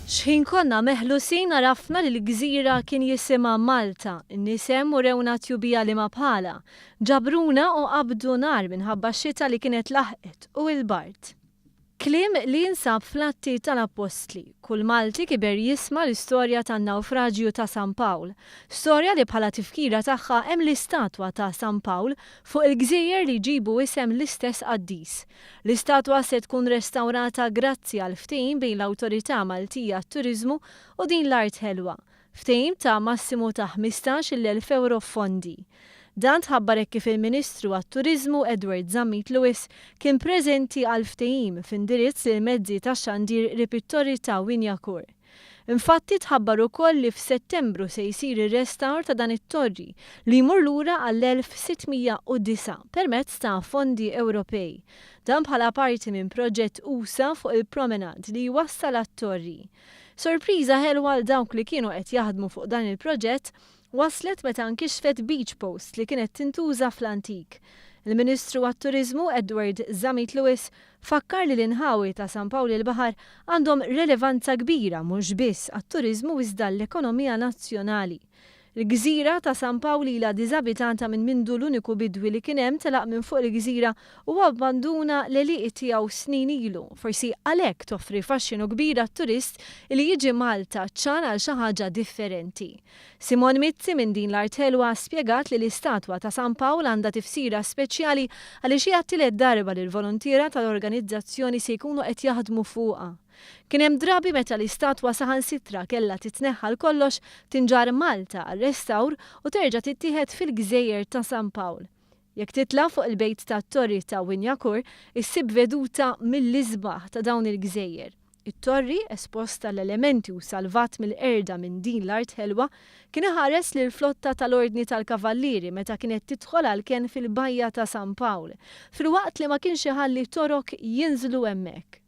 X'ħin konna meħlusin għarafna li l-gżira kien jisimha Malta. In-nies hemm urewna tjubija liema bħalha. Ġabruna u qabdu nar minħabba x-xita li kienet laħqet u l-bard. Kliem li jinsab fl-Atti tal-Appostli. Kull Malti kiber jisma' l-istorja tan-nawfraġju ta' San Pawl. Storja li bħala tifkira tagħha hemm l-istatwa ta' San Pawl fuq il-gżejjer li jġibu isem l-istess qaddis. L-istatwa se tkun restawrata grazzi għal ftehim bejn l-Awtorità Maltija għat-Turiżmu u din l-art ħelwa. Ftehim ta' massimu ta' 15-il elf ewro f'fondi. Dan tħabbar hekk kif il-Ministru għat-Turiżmu Edward Zammit Lewis kien preżenti għall-ftehim f'indirizz lill-mezzi tax-xandir qrib it-Torri ta' Wignacourt. Infatti tħabbar ukoll li f'Settembru se jsir ir-restawr ta' dan it-torri li jmur lura għall-1609 permezz ta' fondi Ewropej. Dan bħala parti minn proġett usa' fuq il-promenade li jwassal għat-torri. Sorpriża ħelwa għal dawk li kienu qed jaħdmu fuq dan il-proġett waslet meta nkixfet beach post li kienet tintuża fl-antik. Il-Ministru għat-Turiżmu Edward Zammit Lewis fakkar li l-inħawi ta' San Pawl il-Baħar għandhom relevanza kbira mhux biss għat-turiżmu iżda l-ekonomija nazzjonali. Il-gżira ta' San Pawl ilha diżabitata minn mindu l-uniku bidwi li kien hemm telaq minn fuq il-gżira u abbanduna l-għelieqi tiegħu snin ilu. Forsi għalhekk toffri faxxinu kbir għat-turist li jiġi Malta ċan għal xi ħaġa differenti. Simone Mizzi minn din l-art ħelwa spjegat li l-istatwa ta' San Pawl għandha tifsira speċjali għaliex hija t-tielet darba li l-voluntiera tal-organizzazzjoni se jkunu qed jaħdmu fuqha. Kien hemm drabi meta l-istatwa saħansitra kellha titneħħa għal kollox, tinġarr Malta għar-restawr u terġa' tittieħed fil-gżejjer ta' San Pawl. Jekk titla' fuq il-bejt tat-Torri ta' Wignacourt, issib veduta mill-isbaħ ta' dawn il-gżejjer. It-torri, espost għall-elementi u salvat mill-qerda minn din l-art ħelwa, kien iħares lill-flotta tal-Ordni tal-Kavallieri meta kienet tidħol għall-kenn fil-Bajja ta' San Pawl, filwaqt li ma kienx iħalli Torok jinżlu hemmhekk.